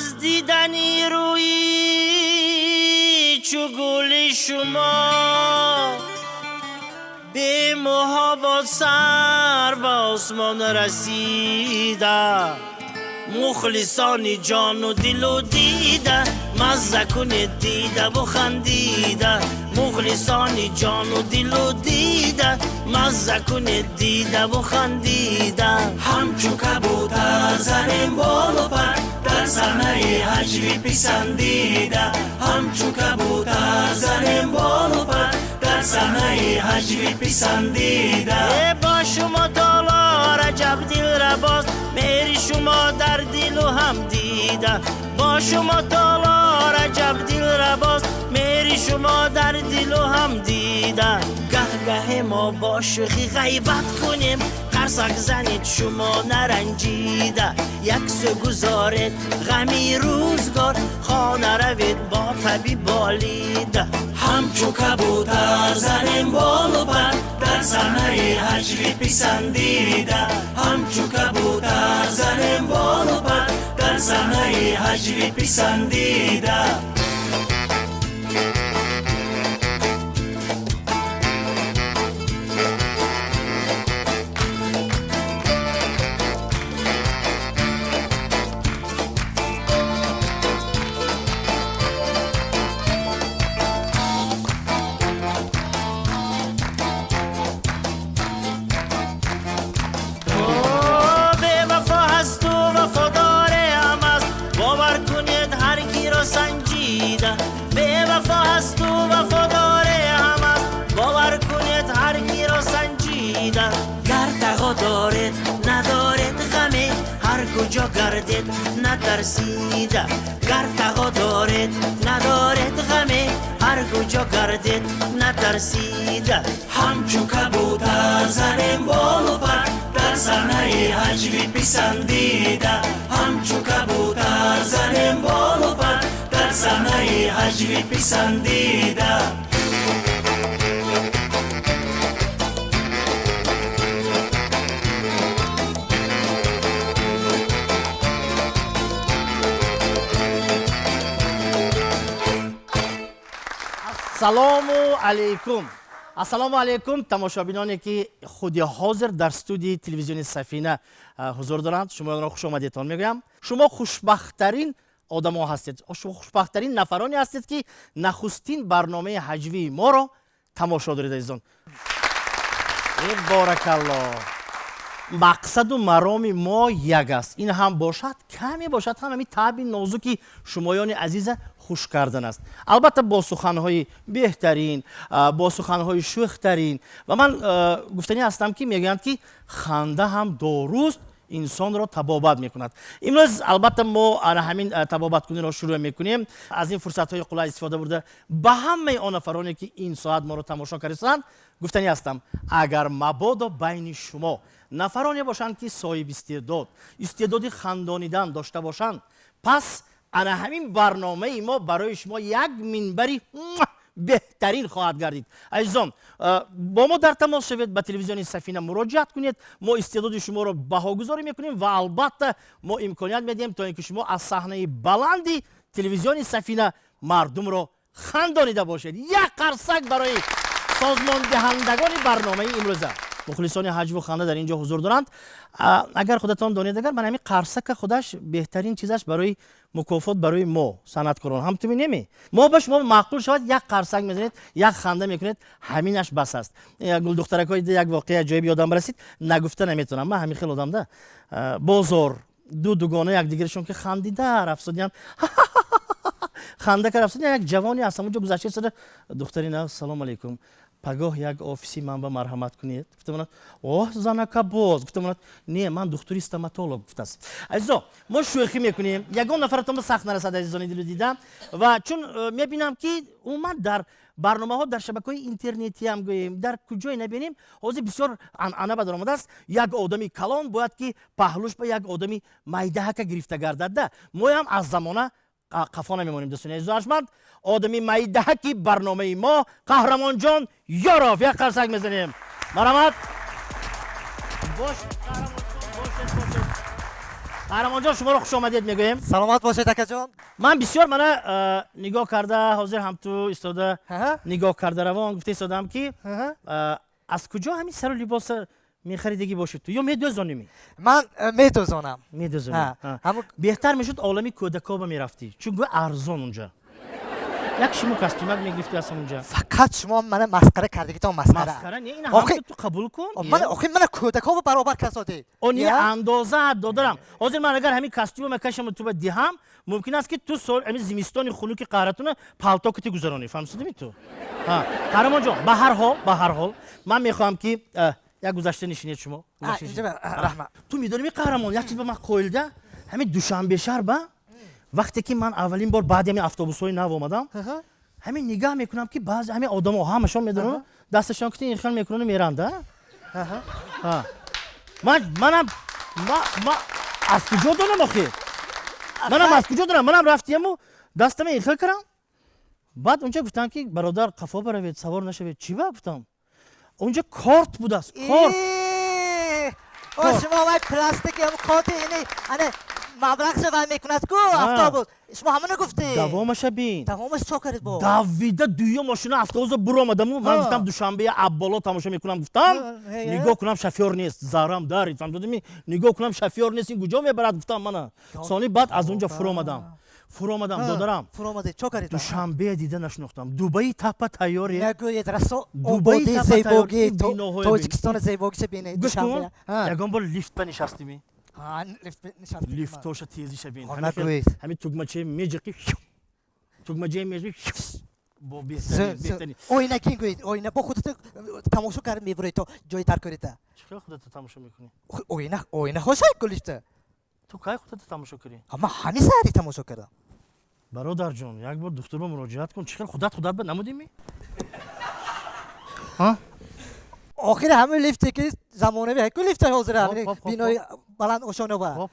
Аз дидани рӯи чу гули шумо бемуҳобо сар ба осмон расида. Мухлисони ҷону дилу дида, мазза кунед дидаву хандида. Мухлисони ҷону дилу дида, мазза кунед дидаву хандида. Ҳамчу кабутар занем болу пар дар саҳнаи ҳаҷви писандида. Ҳамчу кабутар занем болу пар дар саҳнаи ҳаҷви писандида. Э, бо шумо толор аҷаб дилрабост, меҳри шумо дар дилу ҳам дида. Бо шумо толор аҷаб дилрабост, меҳри шумо дар дилу ҳам дида. Гаҳ-гаҳе мо бо шӯхӣ ғайбат кунем, қарсак занед шумо наранҷида. Як сӯ гузоред ғами рӯзгор, хона равед бо таби болида. Ҳамчу кабутар занем болу пар дар саҳнаи ҳаҷви писандида. Ҳамчу кабутар занем болу пар дар саҳнаи ҳаҷви писандида. О, бевафо ҳасту вафодоре ҳам аст, бовар кунед ҳар киро санҷида. Бевафо ҳасту вафодоре ҳам аст, бовар кунед ҳар киро санҷида. Гар тағо доред, надоред ғаме, ҳар куҷо гардед натарсида. Гар тағо доред, надоред ғаме, ҳар куҷо гардед натарсида. Ҳамчу кабутар занем болу пар дар саҳнаи ҳаҷви писандида. Ҳамчу кабутар занем болу пар дар саҳнаи ҳаҷви писандида. Ассалому алайкум, ассалому алайкум, тамошобиноне ки худи ҳозир дар студияи телевизиони Сафина ҳузур доранд, шуморо хушомадедтон мегӯям. Шумо хушбахттарин одамо ҳастед, шумо хушбахттарин нафароне ҳастед, ки нахустин барномаи ҳаҷвии моро тамошо доред. Азизон, э, боракалло, мақсаду мароми мо як аст, ин ҳам бошад, каме бошад ҳам ҳамин таъби нозуки шумоёни азиза хуш кардан аст. Албатта, бо суханҳои беҳтарин, бо суханҳои шӯхтарин. Ва ман гуфтанӣ ҳастам, ки мегӯянд, ки ханда ҳам доруст, инсонро табобат мекунад. Имрӯз, албатта, мо ана ҳамин табобаткуниро шурӯъ мекунем. Аз ин фурсатҳои қулай истифода бурда, ба ҳамаи он нафароне ки ин соат моро тамошо кардастанд, гуфтанӣ ҳастам: агар мабодо байни шумо нафароне бошанд, ки соҳиби истеъдод, истеъдоди хандонидан дошта бошанд, пас ана ҳамин барномаи мо барои шумо як минбари беҳтарин хоҳад гардид. Азизон, бо мо дар тамос шавед, ба телевизиони Сафина муроҷиат кунед, мо истеъдоди шуморо баҳогузорӣ мекунем ва, албатта, мо имконият медиҳем, то ин ки шумо аз саҳнаи баланди телевизиони Сафина мардумро хандонида бошед. Як қарсак барои созмондиҳандагони барномаи имрӯза. Мухлисони ҳаҷву ханда дар ин ҷо ҳузур доранд. Агар худатон донед, агар ман ҳамин қарсака худаш беҳтарин чизаш барои мукофот барои мо санъаткорон ҳам ту менеми. Мо ба шумо маъқул шавад, як қарсак мезанед, як ханда мекунед, ҳаминаш бас аст. Гулдухтаракҳои, як воқеа ҷоиб ёдам расид, нагуфта наметавонам. Ман ҳамин хел одамда. Бозор ду дугона якдигарашон ки хандида рафсодиян, ханда ка рафсодиян. Як ҷавоне аз ҳамон ҷо гузашта истода: «Духтари нав, салом алейкум, пагоҳ як офиси ман ба марҳамат кунед», гуфта. «Оҳ, занака боз», гуфта. «Не, ман духтури стоматолог», гуфтааст. Азизо, мо шӯхӣ мекунем, ягон нафаратон ба сахт нарасад, азизони дилу дида. Ва чун мебинам, ки умуман дар барномаҳо, дар шабакаҳои интернетиам гӯем, дар куҷое набинем, ҳозир бисёр анъана ба даромадааст: як одами калон бояд ки паҳлӯш ба як одами майдаҳака гирифта гардад. Да моям аз замона қафо намемонем. Дӯстони азизу арҷманд, одами майдаҳаки барномаи мо Қаҳрамонҷон Ёров, як қарсак мезанем, марҳамат. Бош, бошед, бошед. Қаҳрамонҷон, шуморо хушомадед мегӯем. Саломат бошед, акаҷон. Ман бисёр мана нигоҳ карда, ҳозир ҳам ту истода нигоҳ карда равон гуфта истодам, ки аз куҷо ҳамин сару либоса мехаридагӣ бошед ту ё медӯзонӣ? Ман медӯзонам. Медӯзонӣ. Беҳтар мешуд, олами кӯдакоба мерафтӣ, чун гӯ арзон унҷа, як шиму костюмак мегирифтӣ аз ҳамунҷа. Фақат шумо мана масхара кардагитон, масхара. Масхара не, ина ҳам ту қабул кун. Мана охи, мана кӯдакҳо баробар касодед. О, не, андоза додарам. Ҳозир ман агар ҳамин костюма кашаму ту ба диҳам, мумкин аст, ки ту сол ҳамин зимистони хунуки қаҳратуна палто кити гузаронӣ, фаҳмсидими ту? Қаҳрамонҷон, ба ҳар ҳол ман мехоҳам, ки як гузашта нишинед шумо. Раҳмат. Ту медонӣ, қаҳрамон, як чиз ба ман қоилда: ҳамин Душанбе шаҳр ба вақте ки ман аввалин бор баъди ҳамин автобусҳои нав омадам, ҳамин нигаҳ мекунам, ки баъзе ҳамин одамо ҳамашон медонам, дасташон кити ин хел мекунану меранда. Манам аз куҷо донам охи? Манам аз куҷо донам? Манам рафтияму дастама ин хел кардам. Баъд унҷа гуфтанд, ки бародар, қафо баравед, савор нашавед. Чӣ ба? Гуфтам. Унҷа корт будааст, корт. Шумо вай пластики корти ини ана маблағша вай мекунад ку автобус, шумо ҳамона гуфтед? Давомаша бин. Давомаш чо кардед бо? Давида дуюм мошина автобуса буромадаму ман гуфтам, Душанбея абболо тамошо мекунам, гуфтам. Нигоҳ кунам, шофёр нест. Зарам дарид, фаҳмдодими? Нигоҳ кунам, шофёр нест. Ин куҷо мебарад, гуфтам. Мана сони баъд аз унҷа фуромадам, фуромадам, додарам. Фуромадед, чо кардед? Душанбея дида нашинохтам. Дубаи тапа тайёре. Нагӯед, расо ободи, зебогии Тоҷикистони зебогиша бинед. Гӯш кун, ягон бор лифт ба нишастими? Лифтоша тезиша бин. Ҳамин тугмачаи меҷиқи, тугмачаи меҷиқи бо беҳтарин. Оина кин гӯед, оина бо худата тамошо кард мебуред то ҷои таркорита. Чӣ хел худата тамошо мекунӣ? Оина, оина хошай гулифта. Ту кай худата тамошо кардӣ? Ман ҳамин саҳари тамошо кардам. Бародарҷон, як бор духтур ба муроҷиат кун. Чӣ хел худат худат ба намудими? Охири ҳамин лифте ки замонави ҳаку лифта ҳозира бинои баланд ошонова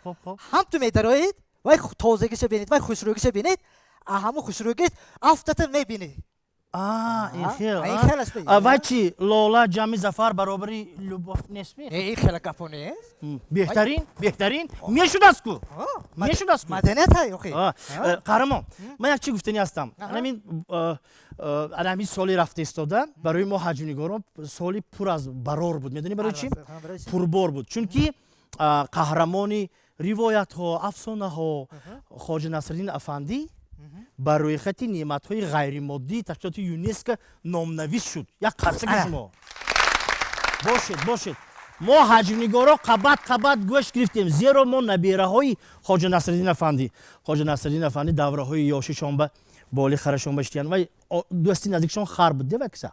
ҳам ту медароед, вай тозагиша бинед, вай хушрӯгиша бинед, ҳамун хушрӯги афтата мебинед. Ин хел вай чи, лола ҷамъи зафар баробари любовь нестми? Ин хела гапо нест. Беҳтарин, беҳтарин мешудааст ку, мешудааст ку. Маданият ҳай охи. Қаҳрамон, ман як чи гуфтанӣ ҳастам. Ҳамин соли рафта истода барои мо ҳаҷвнигорон соли пур аз барор буд. Медонӣ барои чӣ пурбор буд? Чунки қаҳрамони ривоятҳо, афсонаҳо Хоҷа Насриддин Афандӣ ба рӯйхати неъматҳои ғайримоддии ташкилоти ЮНЕСКО номнавис шуд. Як қарсаки шумо бошед, бошед. Мо ҳаҷвнигоро қабат қабат гӯшт гирифтем, зеро мо набераҳои Хоҷа Насриддин Афандӣ. Хоҷа Насриддин Афандӣ давраҳои ёшишон ба боли харашон ба штиян ва дӯсти наздикшон хар буд. Дева киса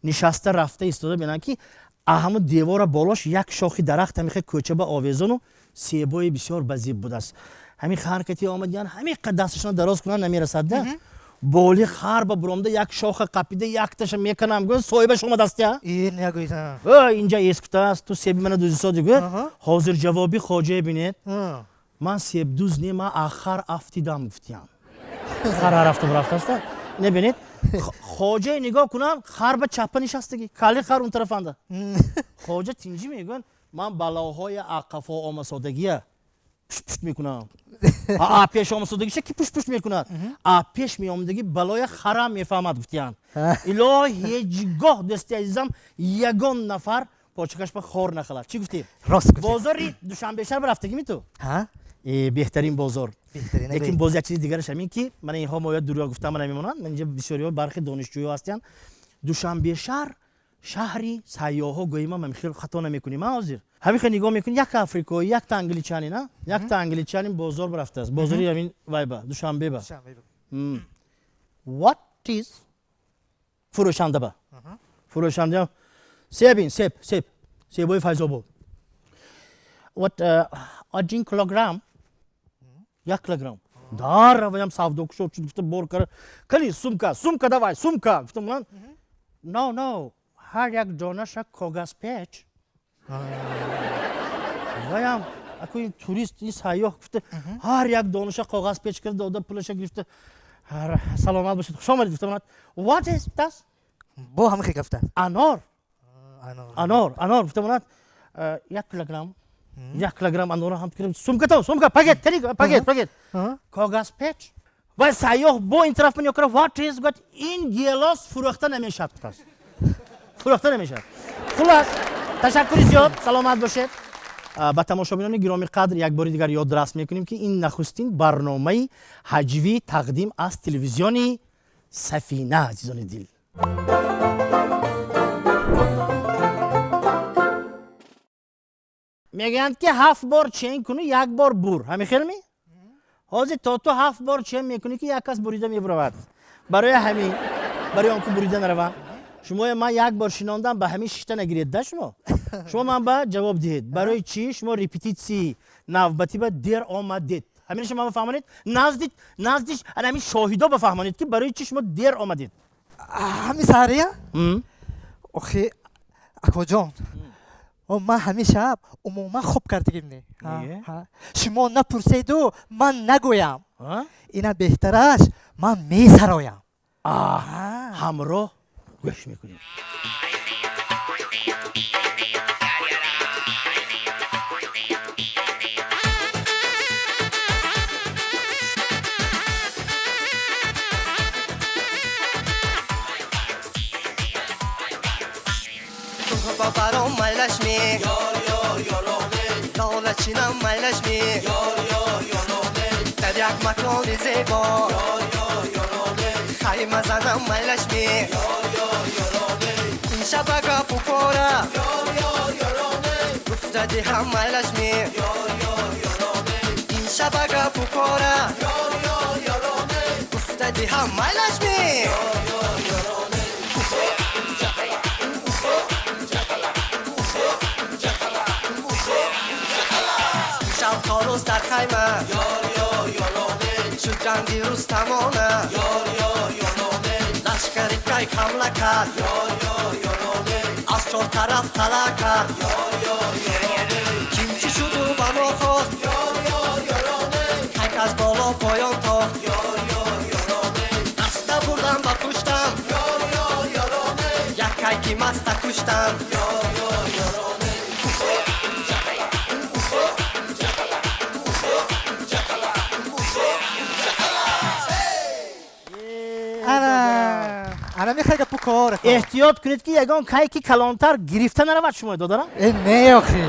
нишаста рафта истода бинанд, ки ҳамун девора болош як шохи дарахт ҳамихе кӯча ба овезону себои бисёр базиб будааст. Ҳамин харкати омадиян, ҳамин қад дасташон дароз кунанд, намерасад. Да боли хар ба буромда, як шоха қапида, якташа меканам, гӯ, соҳибаш омадастя. Инҷа эс гуфтааст: «Ту себи мана дуздисоди», гӯ. Ҳозир ҷавоби хоҷае бинед: «Ман себдуз не, ман хар афтидам», гуфтиям. Хар рафта рафтааста, небинед, хоҷае нигоҳ кунам, хар ба чаппа нишастагӣ, кали хар он тарафанда. Хоҷа тинҷӣ мегӯянд: «Ман балоҳои ақафо омасодагия пушт пушт мекунам». А пеш омасодагиша ки пушт пушт мекунад, а пеш меомадагӣ балоя харам мефаҳмад, гуфтиянд. Илоҳ, ҳеҷ гоҳ, дӯсти азизам, ягон нафар Почакаш ба хор нахалад. Чӣ гуфтӣ? Рост гуфтӣ. Бозори Душанбешаҳр рафтагими ту? Ҳа. Беҳтарин бозор. Беҳтарин. Лекин боз як чизи дигараш ҳамин ки мана инҳо моя дурӯғ гуфта мана мемонанд. Ман инҷа бисёриҳо бархи донишҷӯё ҳастанд. Душанбешаҳр шаҳри сайёҳҳо гӯем, ман хеле хато намекунем ҳозир. Ҳамин хел нигоҳ мекунӣ, як африкоӣ, якта англичанин, а? Якта англичанин бозор рафтааст. Бозори ҳамин вайба, Душанбеба. What is фурӯшанда ба? Фурӯшанда себин, себ, себ. Себои Файзобод. What 1 килограмм? 1 килограмм. Дар ваям савдо кушод шуд, гуфта бор кара. Кали сумка, сумка давай, сумка. Гуфтам ман. No, no. Ҳар як донаша коғазпеч. Ваям аку ин турист, ин сайёҳ гуфта ҳар як донаша коғазпеч карда дода, пулаша гирифта. Саломат бошед, хуш омадед гуфта ман. What is this? Бо ҳама хел гуфта. Анор. Анор, анор гуфта ман. 1 килограмм. 1 килограмм анорро ҳам кирим. Сумка то, сумка, пакет, пакет, пакет. Коғазпеч. Ва сайёҳ бо ин тараф нигоҳ кард, what is got ин гелос фурӯхта намешавад гуфтааст. Фурӯхта намешавад. Хулас, ташаккури зиёд, саломат бошед. Ба тамошобинони гиромӣ қадр як бори дигар ёдрас мекунем, ки ин нахустин барномаи ҳаҷвӣ тақдим аз телевизиони Сафина, азизони дил. Мегӯянд ки ҳафт бор чен кунӣ, як бор бур. Ҳамин хел ми? Ҳозир то ту ҳафт бор чен мекунӣ, ки як кас бурида мебуравад. Барои ҳамин, барои он ки бурида наравам, шумо ман як бор шинондам, ба ҳамин шишта нагиред да шумо. Шумо ман ба ҷавоб диҳед. Барои чӣ шумо репетитсияи навбатӣ ба дер омадед? Ҳаминашо ман бафаҳмонед? Назди назди ҳамин шоҳидо бафаҳмонед, ки барои чӣ шумо дер омадед? Ҳамин саҳария? Охи, акоҷон, ман ҳамин шаб умуман хоб кардагим не. Шумо напурседу ман нагӯям. Ина беҳтараш ман месароям. Ҳамроҳ гӯш мекунем. Баром майлашми, лолачинам майлашми, дар як макони зебо хайма занам майлашми, ин шабака пукора гуфта диҳам майлашми, ин шабака пукора гуфта диҳам майлашми. Шаб то рӯз дар хайма шуд ҷанги рустамона, лашкари кайк ҳамла кард, аз чор тараф тала кард, ким чӣ шуду ба мо хост, кайк аз боло поён тохт, даста бурдам ба пуштам, як кайки маста куштам. Ана, ана мехоҳӣ гапу кор. Эҳтиёт кунед, ки ягон кайки калонтар гирифта наравад шумо, додарам. Э, не, охи.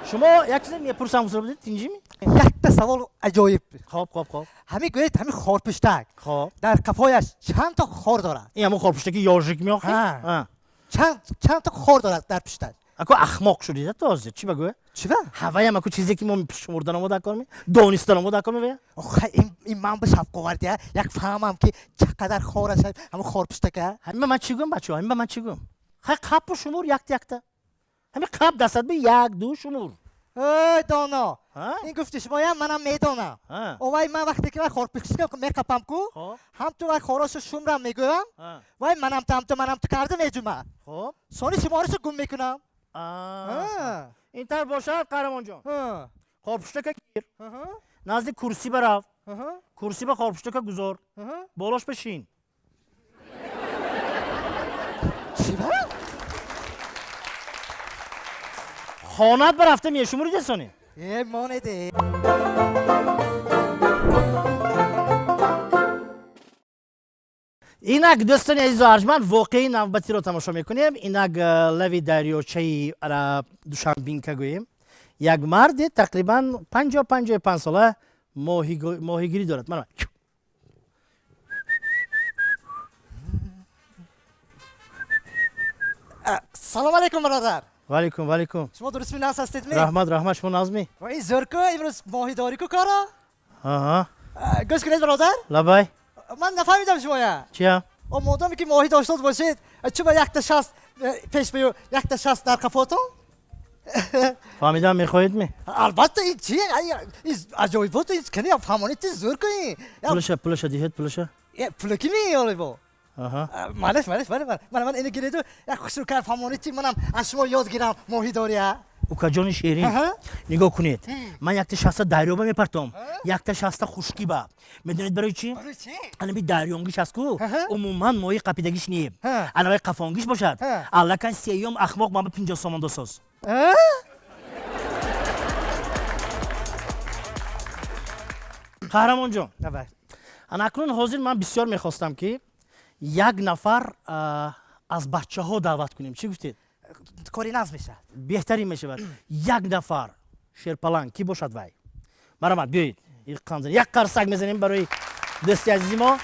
Шумо як чизе мепурсам, гузор будед, тинҷими? Якта савол аҷоиб. Хоб, хоб, хоб. Ҳамин гӯед, ҳамин хорпуштак хоб дар қафояш чанд то хор дорад? Ин ҳамон хорпуштаки ёжик меохи? Чанд то хор дорад дар пушташ? Аку ахмоқ шудида то ҳозир. Чӣ багӯя? Чӣ ба? Ҳаваям аку чизе ки мо шумурдан омода кор ми, донистан омода кор мевая. Охай, ин ман ба шавқовар дия, як фаҳмам ки чӣ қадар хор аст ҳамон хорпуштака. Ҳамин ба ман чӣ гӯям, бачаҳо? Ҳамин ба ман чӣ гӯям? Хай, қапу шумур якта якта. Ҳамин қап дастат би, як, ду, шумур. Эй, доно, ин гуфти шумоям манам медонам. Овай, ман вақте ки вай хорпуштака меқапам ку, ҳам ту вай хорошу шумрам мегӯям, вай манам тамту манам ту карда меҷумад, сони шуморашу гум мекунам. Ин тавр бошад, қаҳрамонҷон, хорпуштака гир, назди курсӣ барав, курсӣ ба хорпуштака гузор, болош бишин. Чӣ ба? Хонат барафта мешумуриде сони. Э, монеде. Инак, дӯстони азизу арҷманд, воқеаи навбатиро тамошо мекунем. Инак, лави дарёчаи Душанбинка гӯем, як марде тақрибан 50-55 сола моҳигирӣ дорад. Мана. Салом алейкум, бародар. Ваалейкум, ваалейкум. Шумо дурустми, нағз ҳастедми? Раҳмат, раҳмат. Шумо нағзми? Ин зӯрку, имрӯз моҳидорӣ-ку коро. Аҳа. Гӯш кунед, бародар. Лабай. Ман нафаҳмидам шумоя. Чия? О, модоме ки моҳӣ доштод бошед, чӯ ба якта шаст пеш бию, якта шаст дар қафотон? Фаҳмидам, мехоҳедми? Албатта, ин чи ин аҷоибот, ин кани фаҳмонед, ти зӯр ку ин. Пулаша, пулаша диҳед, пулаша. Пулаки ми оле бо? Аҳа. Малеш, малеш, бале, мана, ман ини гиреду, як хушрӯкар фаҳмонед, чи манам аз шумо ёд гирам моҳидория. Укаҷони шерин, нигоҳ кунед, ман якта шаста дарёба мепартом, якта шаста хушкиба. Медонед барои чӣ? Анаби дарёнгиш аст ку, умуман моҳи қапидагиш не, анавай қафонгиш бошад, аллакай сеюм ахмоқ ман ба 50 сомон досоз. Қаҳрамонҷон, ана акнун ҳозир ман бисёр мехостам, ки як нафар аз бачаҳо даъват кунем. Чӣ гуфтед? Кори нағз мешавад. Беҳтарин мешавад. Як нафар шерпаланг кӣ бошад? Вай, марҳамат, биёед, як қарсак мезанем барои дӯсти азизи мо.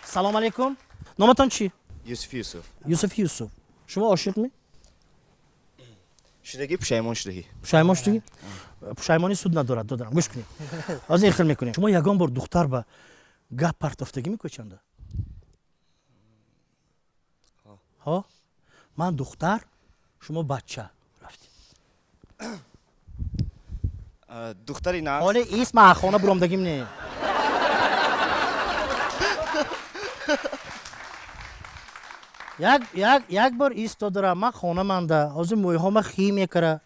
Салом алейкум, номатон чӣ? Юсуф, Юсуф. Юсуф, Юсуф, шумо ошиқми? Шудагӣ, пушаймон шудагӣ. Пушаймон шудагӣ? Пушаймонӣ суд надорад, додарам. Гӯш кунед, ҳозир ин хел мекунем. Шумо ягон бор духтар ба гап партофтагӣ мекӯчанда? Ҳо, ман духтар, шумо бача, рафтем. Духтари нағз. Ҳоле исма аз хона буромдагим не. Як бор истодара, ман хона манда, ҳозир мӯйҳома химия кара,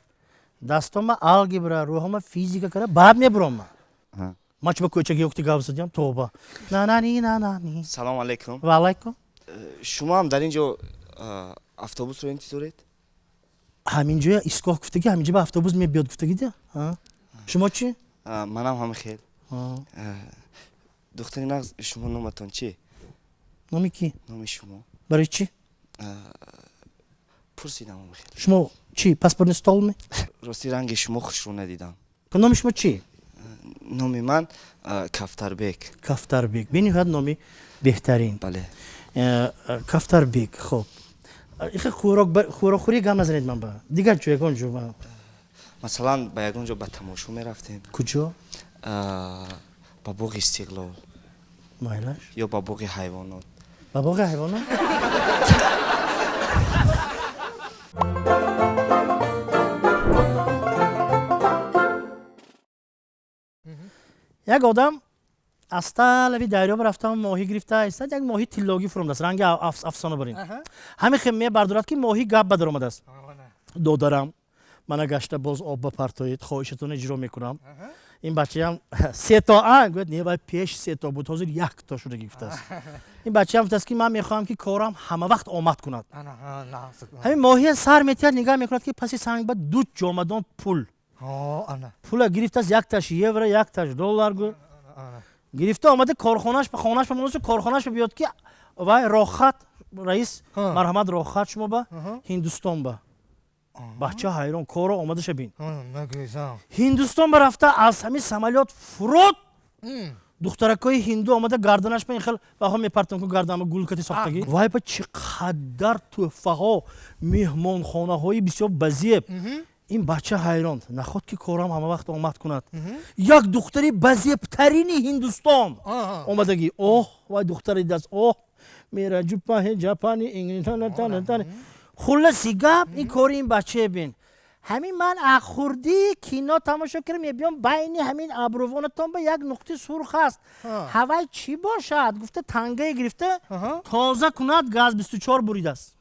дастома алгебра, рӯҳома физика кара, баъд мебуром ман. Ман чӣ ба кӯчаги ёкти гап задиям, тоба нанани нанани. Салом алейкум. Ва алайкум. Шумо ҳам дар ин ҷо автобусро интизоред? Ҳамин ҷоя истгоҳ гуфтагӣ, ҳамин ҷо ба автобус мебиёд гуфтагида. Шумо чӣ? Манам ҳам хел. Духтари нағз, шумо номатон чӣ? Номи кӣ? Номи шумо. Барои чӣ? Пурсидам хел. Шумо чӣ, паспортный стол ми? Рости, ранги шумо хушрӯ надидам. Номи шумо чӣ? Номи ман Кафтарбек. Кафтарбек, бениҳоят номи беҳтарин. Бале. Кафтарбек, хуб, ихе хӯрокхӯрӣ гап назанед, ман ба дигар ҷо, ягон ҷо. Масалан, ба ягон ҷо ба тамошо мерафтем. Куҷо? Ба боғи Истиқлол. Майлаш. Ё ба боғи ҳайвонот. Ба боғи ҳайвонот. Як одам аста лави дарё рафтам, моҳӣ гирифта истад. Як моҳи тиллогӣ фуромадааст, ранги афсона барин. Ҳамин хел мебардорад, ки моҳӣ гап ба даромадааст: «Додарам, мана гашта боз об ба партоед, хоҳишатон иҷро мекунам». Ин бачаям: «Сето а?» Гӯяд: «Не, вай пеш сето буд, ҳозир якто шуда», гуфтааст. Ин бачаям гуфтааст, ки ман мехоҳам, ки корам ҳама вақт омад кунад. Ҳамин моҳия сар метиҳад, нигаҳ мекунад, ки паси санг ба ду ҷомадон пул. Пула гирифтааст, якташ евро, якташ доллар. Гӯ гирифта омада корхонаш, хонаш ба корхонаш биёд, ки вай рохат, раис, марҳамат, рохат шумо ба Ҳиндустон. Ба бача ҳайрон, коро омадаша бин. Ҳиндустон ба рафта, аз ҳамин самолёт фуруд, духтаракҳои ҳинду омада гарданаш ба ин хел ваҳо мепартам ку, гарданма гулкати сохтагӣ. Вай ба чӣ қадар тӯҳфаҳо, меҳмонхонаҳои бисёр базеб. Ин бача ҳайрон, наход ки корам ҳама вақт омад кунад. Як духтари базебтарини Ҳиндустон омадагӣ. Оҳ, вай духтари даст, оҳ, мера ҷупаҳи ҷапани. Хулласи гап, ин кори ин бачае бин. Ҳамин ман хурдӣ кино тамошо кардам, мебиём, байни ҳамин абрувонатон ба як нуқтаи сурх аст, ҳавай чӣ бошад гуфта, тангае гирифта тоза кунад, газ 24 буридааст.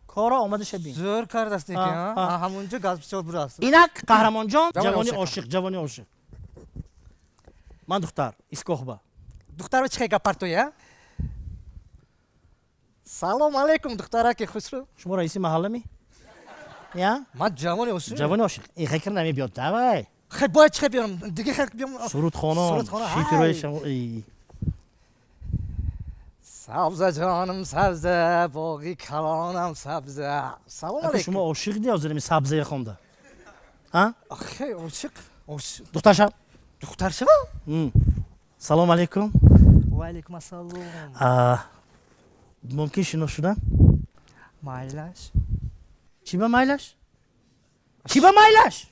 Кора омадаша бин. Зӯр кардааст, ҳамонҷо газ 24 бурааст. Инак, қаҳрамонҷон, ҷавони ошиқ, ҷавони ошиқ. Ман духтар, истгоҳба. Духтарро чӣ хел гап партоя? Салом алейкум, духтараки хушрӯ. Шумо раиси маҳаллами я? Ман ҷавони ошиқ. Ҷавони ошиқ ихекр намебиёд, давай. Хел бояд чӣ хел биёрам, дига хел биём? Сурудхона. Сурудхона. Шифрои. Сабза ҷонам, сабза, боғи калонам сабза. Салом Ака, алейкум. Шумо ошиқ ди ҳозир ими сабзае хонда? А? Охе, ошиқ. Ошиқ. Духтар шав. Духтар шава? Салом алейкум. Ва алейкум ассалом. А, мумкин шинос шудан? Майлаш. Чӣ ба майлаш? Чӣ ба майлаш?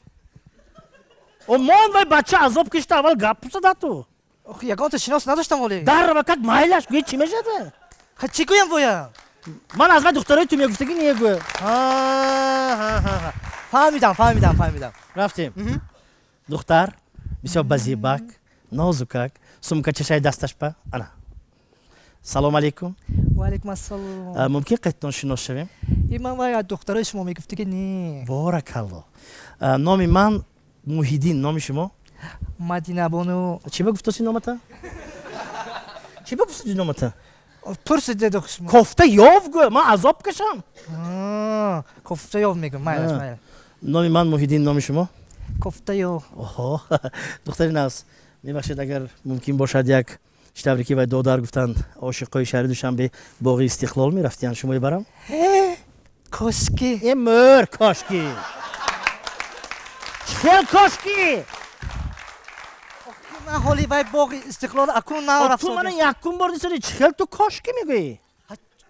О, мон вай бача азоб кишта, аввал гап пурсада ту. Охе, ягонта шинос надоштам оле. Даррава как майлаш, гӯя чӣ мешавад? Ха, чӣ гӯям боям? Ман аз вай духтарои ту мегуфтагӣ не гӯя. Ха. Фаҳмидам, фаҳмидам, фаҳмидам. Рафтем. Духтар бисёр базебак, нозукак, сумка чашаи дасташ па. Ана. Салом алейкум. Ва алейкум ассалом. А, мумкин қайтон шинос шавем? И ман вай аз духтарои шумо мегуфтагӣ не. Боракалло. А, номи ман Муҳиддин, номи шумо? Мадина бону. Чӣ ба гуфтоси номата? Чӣ ба гуфтоси номата? Пурсидед охи шумо. Кофта ёв гӯ, ман азоб кашам. Кофта ёв мегӯм, майлаш, А. майлаш. Номи ман Муҳиддин, номи шумо? Кофта ёв. Оҳо, духтари нағз, мебахшед, агар мумкин бошад, як чӣ тавре ки вай додар гуфтанд, ошиқҳои шаҳри Душанбе боғи Истиқлол мерафтиянд, шумо ибарам? Кошки. Э, мӯр, кошки! Чӣ хел кошки? Ман ҳоли вай боғи Истиқлол акун О, ту мана нарафтам. якум бор дисади, чӣ хел ту кошки мегӯӣ?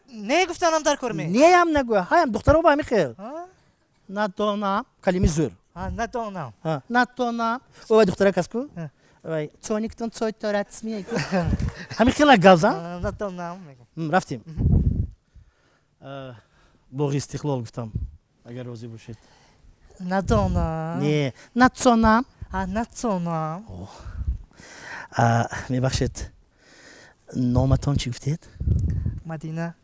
Не гуфтанам дар кор ме. Неям нагӯя, ҳаям духтаро ба ҳамин хел. А? Надонам, калими зӯр. А, надонам. Ҳа, надонам. О, вай духтарак аст ку? Ҳа. Вай, цониктон цой торат смей. Ҳамин хела гап зан? А, надонам мегӯм. Рафтем. А, боғи Истиқлол гуфтам, агар розӣ бошед. Надонам. Не, нацонам. А, нацонам. А, мебахшед, номатон чӣ гуфтед? Мадина.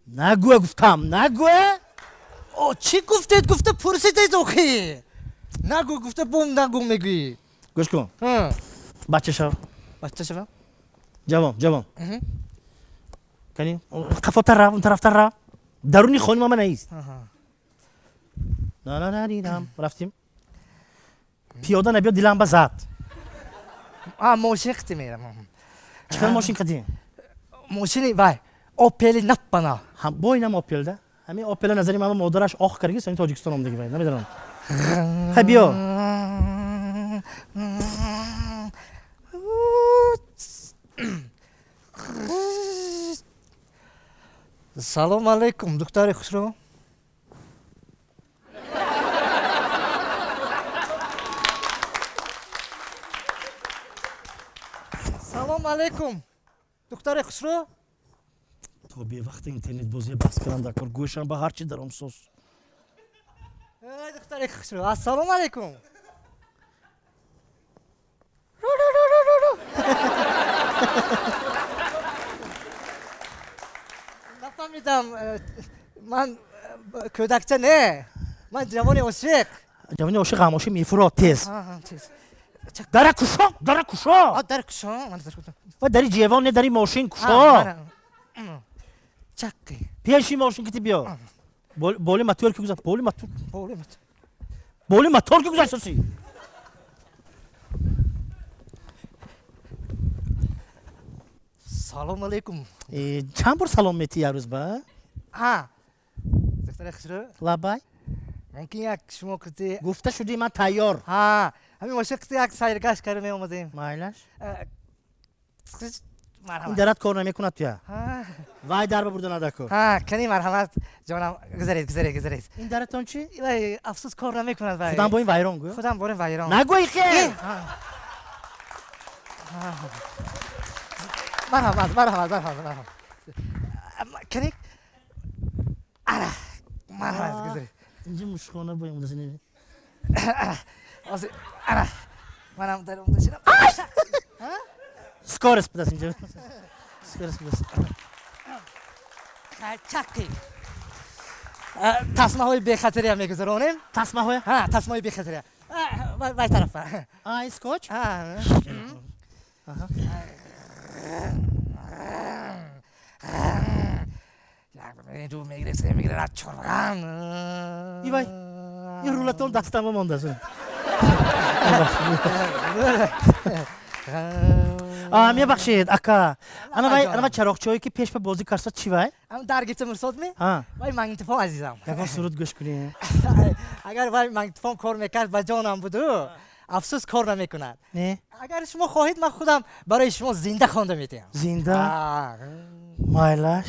Нагӯя гуфтам, нагӯя. О, чӣ гуфтед гуфта пурсидед охи. Нагӯ гуфта бом нагӯ мегӯӣ. Гӯш кун. Ҳа. Бача шав. Бача шавам? Ҷавон, ҷавон. Мгм. Кани қафотар рав, он тарафтар рав, даруни хони мама наист. Аҳа. На-на-на-дидам. Рафтем, пиёда набиё, дилам ба зад. А, мошин қити мерам. Чӣ хел мошин кадим? Мошини вай Опели наппана. Ҳам бо инам Опелда, ҳамин Опела назари мама модараш ох карги, сани Тоҷикистон омдаги, вай намедонам. Хай, биё. Салом алейкум, духтари хушрӯ. Салом алейкум, духтари хушрӯ. То бевақти интернетбозия баҳс кардам дар кор, гӯшам ба ҳарчи даромсоз. Эй, духтари хушрӯ, ассалому алейкум. Нафаҳмидам, ман кӯдакча не, ман ҷавони ошиқ. Ҷавони ошиқ ҳамоши мефурод тез. Аҳа, тез. Дара кушо, дара кушо. А, дар кушо, ман дар кушо. Ва дари ҷевон не, дари мошин кушо. Чаққи. Пеши мошин кити биё. Боли мотор ки гузашт, боли мотор. Боли мотор. Боли мотор ки гузаштаси. Салом алейкум. Э, чанд бор салом метӣ як рӯз ба? А, духтари хушрӯ. Лабай. Мумкин як шумо қити Гуфта шудӣ, ман тайёр. Ҳа, ҳамин мошин қити як сайргашт карда меомадем. Майлаш. Ин Марҳамат. дарат кор намекунад туя. Ҳа. Вай дар ба бурда надако. Ҳа, кани марҳамат, ҷонам, гузаред, гузаред, гузаред. Ин даратон чӣ? Вай, афсӯс, кор намекунад вай. Худам бо ин вайрон гӯ. Худам борем вайрон. Нагӯи хел. Марҳамат, марҳамат, марҳамат, марҳамат. Кани ара, марҳамат, гузаред. Инҷа мушхона бо ин. Ҳозир ара, манам дар онда шинам. Скорость будас инҷа. Скорость будас. Чаққи. Тасмаҳои бехатариам мегузаронем. Тасмаҳоя? Ҳа, тасмаҳои бехатария. Вай тарафа. А, ин скотч? Ҳа. Як, ду мегире, се мегире, рад, чор. И вай, ин рулатон дастама мондааст. Мебахшед, ака, ана вай чароғчое ки пеш ба бозӣ карса, чӣ вай? Дар гифта мурсод ми? Вай магнитофон, азизам. Ягон суруд гӯш кунем. Агар вай магнитофон кор мекард, ба ҷонам буду, афсӯс, кор намекунад. Не. Агар шумо хоҳед, ман худам барои шумо зинда хонда медиҳам. Зинда? Майлаш.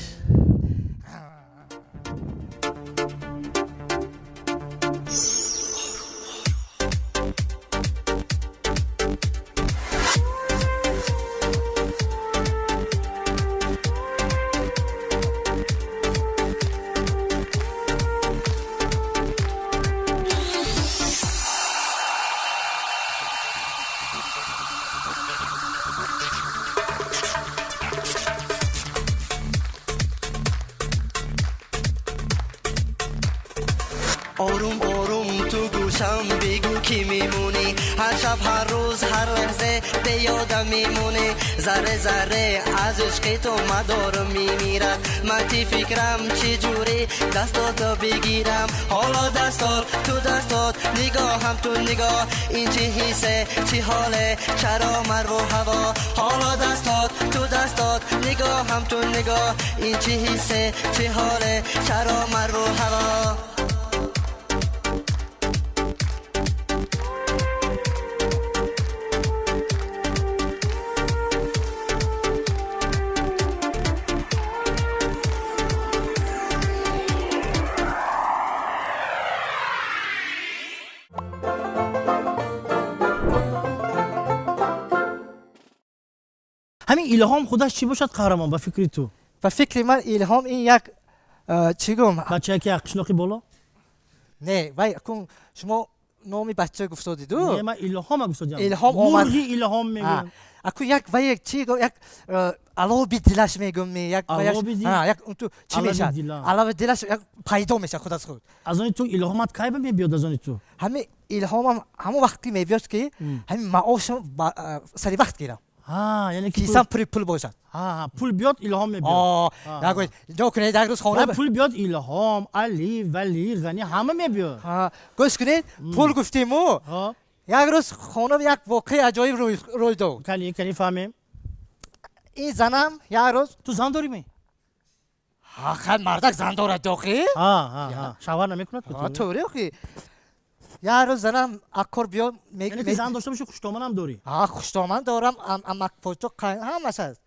Орум орум ту гӯшам бигӯ, ки мемонӣ, ҳар шаб, ҳар рӯз, ҳар лаҳзе бе ёдам мемонӣ. Зарре зарре аз ишқи ту мадорам мемирад. Ман чӣ фикрам, чӣ ҷурӣ дастото бигирам? Ҳоло дастот ту дастот, нигоҳам ту нигоҳ. Ин чӣ ҳисе, чӣ ҳоле, чаро марву ҳаво? Ҳоло дастот ту дастот, нигоҳам ту нигоҳ. Ин чӣ ҳисе, чӣ ҳоле, чаро марву ҳаво? Ҳамин илҳом худаш чӣ бошад, Қаҳрамон, ба фикри ту? Ба фикри ман, илҳом ин як чӣ гум. Бачае ки қишлоқи боло. Не, вай кун, шумо номи бача гуфтодиду. Не, ман илҳома гуфтодиам. Илҳом омад. Мурғи илҳом мегӯям. Аку як вай чӣ, як алоби дилаш мегӯм, як Алоби дил? Як ту чӣ мешавад, алоби дилаш як пайдо мешавад худ аз худ. Аз они ту илҳомат кай ба мебиёд, аз они ту? Ҳамин илҳомам ҳамон вақте мебиёд, ки ҳамин маошам сари вақт гирам. Яъне ки кисам пури пул бошад. Пул биёд, илҳом мебиёд. Ҷо кунед, як рӯз хона пул биёд, илҳом, Али, Вали, Ғани, ҳама мебиёд. Гӯш кунед, пул гуфтиму, як рӯз хона як воқеаи аҷоиб рӯй дод. Кани, кани, фаҳмем. Ин занам як рӯз. Ту зан дорӣ ми? Хай, мардак зан дорад охи. Шавҳар намекунад? Тоғри охи. Як рӯз занам аккор биё. Яъне ки зан дошта боши, хуштоманам дорӣ? Хуштоман дорам, амакпочо, ҳамаш аст.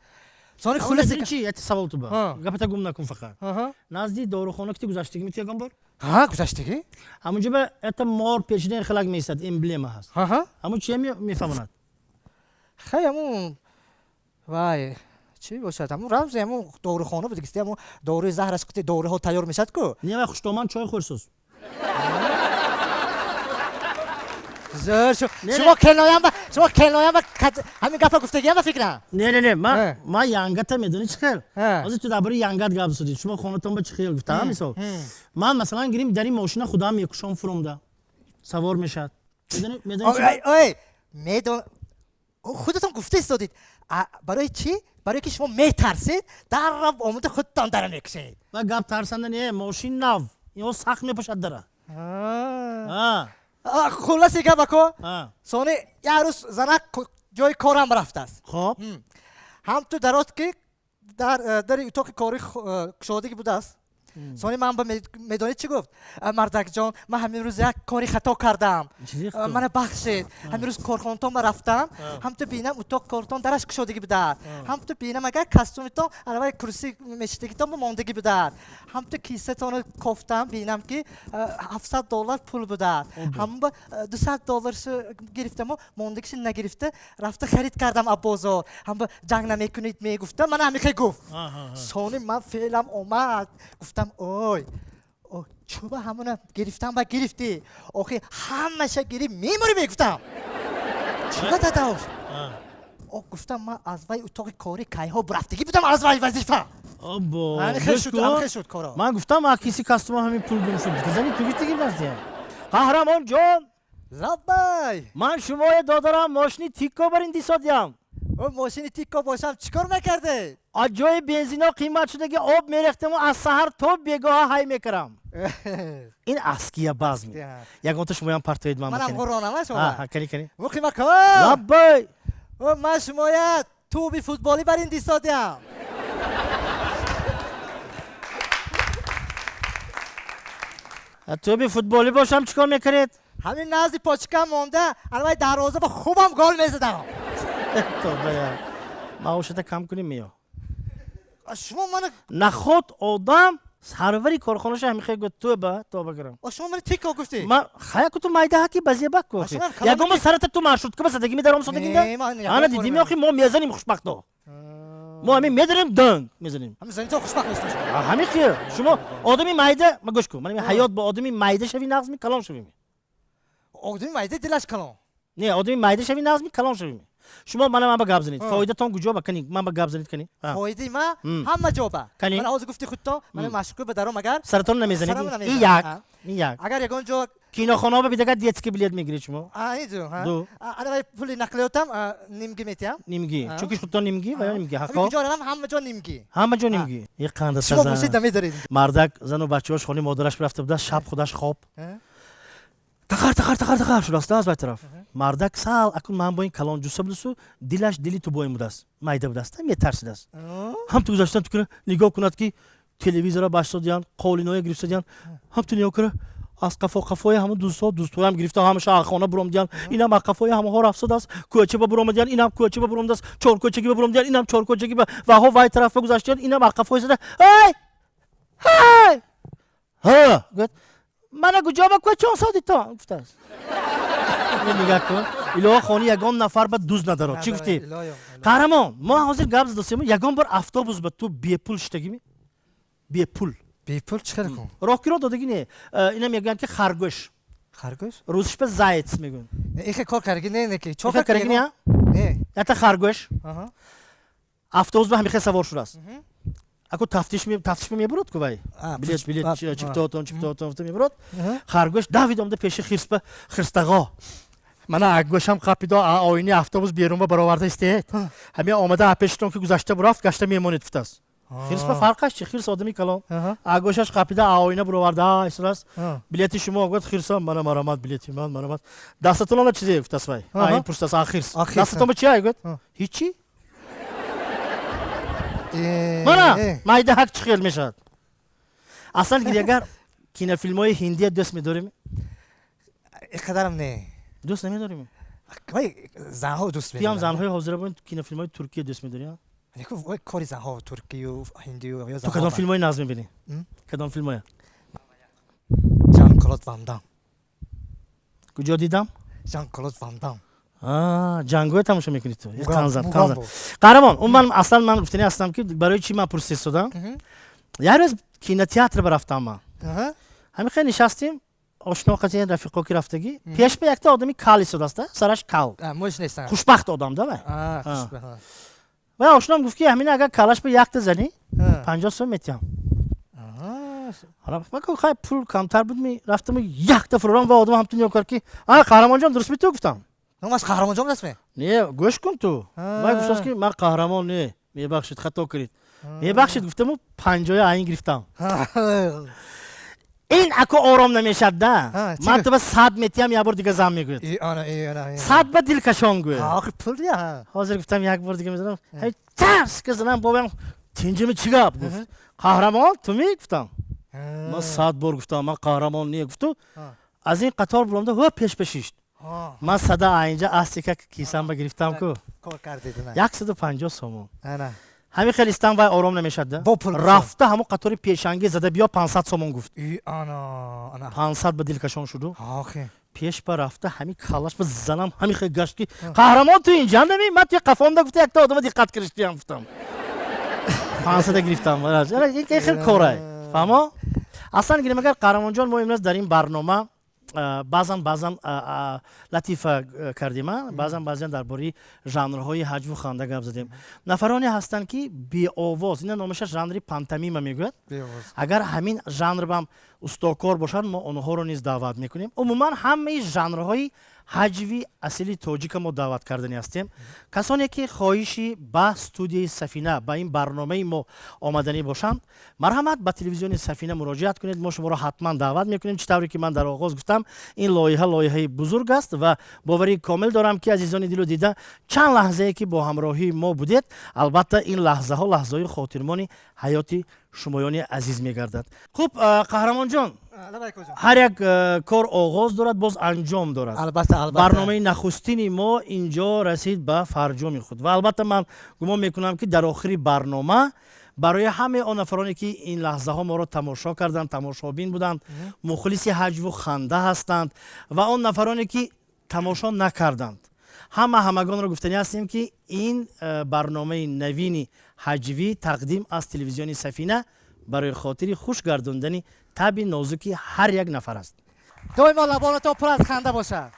Сони хулоса чи, як савол ту ба, гапата гум накун фақат. Назди дорухона ки гузаштагӣ ми ту ягон бор? Гузаштагӣ. Ҳамунҷо ба это мор печидаи хелак меистад, эмблема ҳаст. Ҳамун чия мефаҳмонад? Хай, ҳамун вай чӣ бошад, ҳамун рамзи ҳамун дорухона буд, ҳамун доруи заҳраш, қути доруҳо тайёр мешавад ку. Не, вай хуштоман чой хӯрсуз. Зӯр, шумо келноям, шумо келноям, ҳамин гапа гуфтагиям, ба фикрам. Не, не, не, ма янгата медонӣ чӣ хел? Ҳозир ту дар бораи янгат гап задӣ, шумо хонатон ба чӣ хел гуфта, мисол. Ман, масалан, гирим, дар ин мошина худам мекушом, фуромда савор мешавад. Ой, медон, худатон гуфта истодид. Барои чӣ? Барои ки шумо метарсед, дарра омода худтон дара мекушед. Ва гап тарсанда не, мошин нав ё сахт мепошад дара. Хулоси гап, ако, сони як рӯз занак ҷои корам рафтааст. Хоб. Ҳам ту дарод, ки дари утоқи кори кушодагӣ будааст. Сони ман ба медонед чӣ гуфт? Мардакҷон, ман ҳамин рӯз як кори хато кардам, мана бахшед. Ҳамин рӯз корхонатон ба рафтам, ҳам ту бинам, утоқ кортон дараш кушодагӣ будааст, ҳам ту бинам, агар костюмитон араваи курси мешидагитон мондагӣ будааст, ҳам ту кисатонро кофтам, бинам, ки 700 доллар пул будааст. Ҳам 200 долларшо гирифтаму мондагиша нагирифта рафта харид кардам аз бозор. Ҳам ҷанг намекунед, мегуфтам, мана ҳамихе гуфт. Сони ман феълам омад, гуфтам: ой, чӯба ҳамона гирифтам ба гирифтӣ, охи ҳамаша гирифт, мемурӣ, мегуфтам, чиба дадош? Гуфтам, ман аз вай утоқи кори кайҳо бурафтагӣ будам, аз вай вазифа. Ман гуфтам, а киси костюма ҳамин пул гум шуд, зани ту гирифтагӣ назди. Қаҳрамон ҷон! Лаббай. Ман шумое додарам, мошини тикко бар ин дисодиям. Мошини тикко бошам, чӣ кор мекардед? Аз ҷои бензино қимат шудаги, об мерехтаму аз саҳар то бегоҳа ҳай мекардам. Ин аския базм ягонта шумоям партоед. Ман. Манам ғуронама шумо. Кани, кани. Муқимако. Лаббай. Ман шумоя. Тӯби футболӣ бар ин дистодиам. Тӯби футболӣ бошам, чӣ кор мекунед? Ҳамин назди почкам монда, алвай дарвоза ба хубам гол мезадам. Тобая. Маошата кам кунӣ, меё. Шумо мана. Наход одам сарвари корхонаша ҳамихе гӯ тӯба тоба кирам. Шумо мана тико гуфтӣ. Ма хая ку ту майда ҳаки базеба ку. Ягон сарата ту маршрутка ба садаги медаром содагинда? Ана дидим, охи мо мезаним хушбахто. Мо ҳамин медарем, донг мезанем. Ҳамин занито хушбахт нестем шумо. Ҳамин хел. Шумо одами майда, ма гӯш кун. Мана ҳаёт бо одами майда шави нағзми, калон шавими? Одами майда дилаш калон. Не, одами майда шави нағзми, калон шавими? Шумо мана ман ба гап занед. Фоидатон куҷо ба? Кани, ман ба гап занед, кани. Фоидаи ма ҳама ҷо ба. Мана ҳозир гуфти худто, мана машғул ба даром агар. Саратон намезанед. И як. И як. Агар ягон ҷо кинохона ба бидага детский билет мегиред шумо. А, иду, ҳа. Ду. Ана вай пули нақлиётам нимгӣ метиҳам. Нимгӣ. Чунки худтон нимгӣ ва ё нимгӣ. Ҳақо. Куҷо равам, ҳама ҷо нимгӣ. Ҳама ҷо нимгӣ. И қанда саза. Шумо бошед намедоред. Мардак зану бачаҳош хони модараш рафта буда, шаб худаш хоб. Тақар тақар тақар тақар шудааст аз вай тараф. Мардак сал акун ман бо ин калон ҷусса будасу дилаш дили ту боин будааст, майда будааст, метарсидааст. Ҳам ту гузаштан ту куна нигоҳ кунад, ки телевизора баштодиян, қолиноя гирифтадиян, ҳам ту нигоҳ куна, аз қафо қафои ҳамун дӯстҳо дӯстҳоям гирифта, ҳамаша хона буромдиян, инам аз қафои ҳамаҳо рафтодааст, кӯча ба буромадиян, инам кӯча ба буромадааст, чоркӯчагӣ ба буромдиян, инам чоркӯчагӣ ба ваҳо вай тараф ба гузаштиян, инам аз қафои зада эй ҳай ҳа гӯяд, мана куҷо ба кӯчон содитон гуфтааст. Нигоҳ кун, илоҳо хони ягон нафар ба дуз надарод. Чӣ гуфтӣ, қаҳрамон? Мо ҳозир гап задосем, ягон бор автобус ба ту бепул шидагими? Бепул. Бепул чӣ хел кун? Роҳкиро додагӣ не, ина мегӯянд, ки харгӯш. Харгӯш? Русиш ба заяц мегӯянд. Ихе кор кардаги не, не ки чо кардаги не? Не, ята харгӯш автобус ба ҳамихе савор шудааст. Ако тафтиш тафтиш мебурад ку вай билет билет чиптоотон чиптоотон мебурад. Харгӯш давид омада пеши хирсба: «Хирстағо, мана гӯшам қапидо, оини автобус берун ба бароварда истед, ҳамин омада пештон ки гузашта бурафт, гашта мемонед», гуфтааст. Хирс ба фарқаш чи? Хирс одами калон, гӯшаш қапида, оина буроварда истодааст. «Билети шумо», гуфт хирсам. «Мана, марамат, билети ман, марамат». «Дастатон она чизе?» гуфтааст вай. Ин пурсидааст хирс. «Дастатон ба чи ай?» гуфт. «Ҳичи». Мана майда ҳак чӣ хел мешавад? Аслан гири, агар кинофилмҳои ҳиндия дӯст медорем? Иқадарам не. Дӯст намедорем? Занҳо дӯст. Тиам занҳои ҳозира бо кинофилмҳои туркия дӯст медорӣ? Кори занҳо туркию ҳиндию. Ту кадом филмҳои нағз мебинӣ? Кадом филмҳоя? Жан Клод Ван Дам. Куҷо дидам? Жан Клод Ван Дам. Ҷангҳое тамошо мекунӣ ту? Қаҳрамон, ман аслан ман гуфтани ҳастам, ки барои чӣ ман пурсистодам. Як рӯз кинотеатр барафтам ман. Ҳамин хел нишастем, ошно қати рафиқо ки рафтагӣ, пеш ба якта одами кал истодааст, сараш кал, хушбахт одам да вай. Вай ошном гуфт, ки ҳамин агар калаш ба якта занӣ, 50 сом метиҳам. Хай, пул камтар буд, ми рафтам, якта фурорам ва одам ҳамту нигоҳ кард, ки «А, қаҳрамонҷон, дуруст ми ту?» гуфтам. Номаш қаҳрамонҷон будастме? Не, гӯш кун ту. Вай гуфтааст, ки ман қаҳрамон не, мебахшед, хато кунед, мебахшед, гуфтаму панҷоя айн гирифтам. Ин ако ором намешад да, «Ман туба 100 метиҳам, як бор дига зан», мегӯяд. 100 ба дилкашон гӯяд. «Ҳозир», гуфтам, «як бор дига мезанам». Тарс ка занам, бобам «Тинҷими, чӣ гап?» гуфт. «Қаҳрамон ту ми?» гуфтам. «Ман 100 бор гуфтам, ман қаҳрамон не», гуфту аз ин қатор буромда ҳо пеш ба шишт. Ман сада айнҷа астика кисамба гирифтам ку, 150 сомон. Ҳамин хел истам, вай ором намешад да, рафта ҳамон қатори пешанги зада биё, 500 сомон гуфт. 500 ба дилкашон шуду пеш ба рафта ҳамин калаш ба занам, ҳамин хел гашт, ки «Қаҳрамон, ту инҷа нами? Ман туи қафонда», гуфта, якта одама диққат кириштиям, гуфтам, 500-а гирифтам. Хел корай, фаҳмо? Аслан гирем агар, қаҳрамонҷон, мо имрӯз дар ин барнома баъзан баъзан латифа кардем, баъзан баъзан дар бораи жанрҳои ҳаҷву ханда гап задем. Нафароне ҳастанд, ки беовоз, ина номаша жанри пантомима мегӯяд. Агар ҳамин жанр бам устокор бошанд, мо онҳоро низ даъват мекунем. Умуман ҳамаи жанрҳои Ҳаҷви асили тоҷика мо даъват кардани ҳастем. Касоне ки хоҳиши ба студияи Сафина, ба ин барномаи мо омаданӣ бошанд, марҳамат, ба телевизиони Сафина муроҷиат кунед, мо шуморо ҳатман даъват мекунем. Чӣ тавре ки ман дар оғоз гуфтам, ин лоиҳа лоиҳаи бузург аст ва боварии комил дорам, ки азизони дилу дида, чанд лаҳзае ки бо ҳамроҳии мо будед, албатта, ин лаҳзаҳо лаҳзаҳои хотирмони ҳаёти шумоёни азиз мегардад. Хуб, Қаҳрамонҷон, ҳар як кор оғоз дорад, боз анҷом дорад. Албатта, албатта. Барномаи нахустини мо инҷо расид ба фарҷоми худ ва албатта ман гумон мекунам, ки дар охири барнома барои ҳамаи он нафароне ки ин лаҳзаҳо моро тамошо карданд, тамошобин буданд, мухлиси ҳаҷву ханда ҳастанд ва он нафароне ки тамошо накарданд, ҳама ҳамагонро гуфтанӣ ҳастем, ки ин барномаи навини ҳаҷвӣ, тақдим аз телевизиони Сафина, барои хотири хуш гардондани таби нозуки ҳар як нафар аст. Доимо лабонатон пур аз ханда бошад.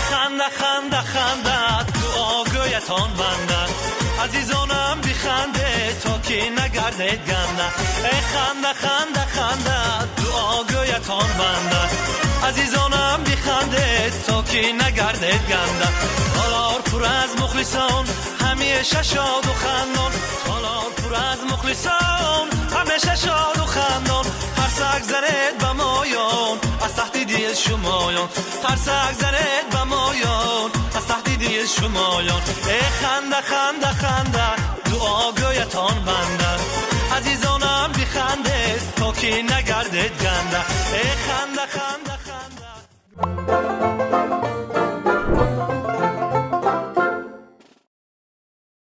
Ханда, ханда, ханда, дуогӯятон банда. Азизонам, биханде, то ки нагардед ганда. Э ханда, ханда, ханда, дуогӯятон банда. Азизонам, биханде, то ки нагардед ганда. Толор пур аз мухлисон, ҳамеша шоду хандон. Толор пур аз мухлисон, ҳамеша шоду хандон. Қарсак занед ба моён аз таҳти дил шумоён. Қарсак занед ба моён аз таҳти дил шумоён. Э ханда, ханда, ханда, дуогӯятон банда. Азизонам, бихандед, то ки нагардед ганда.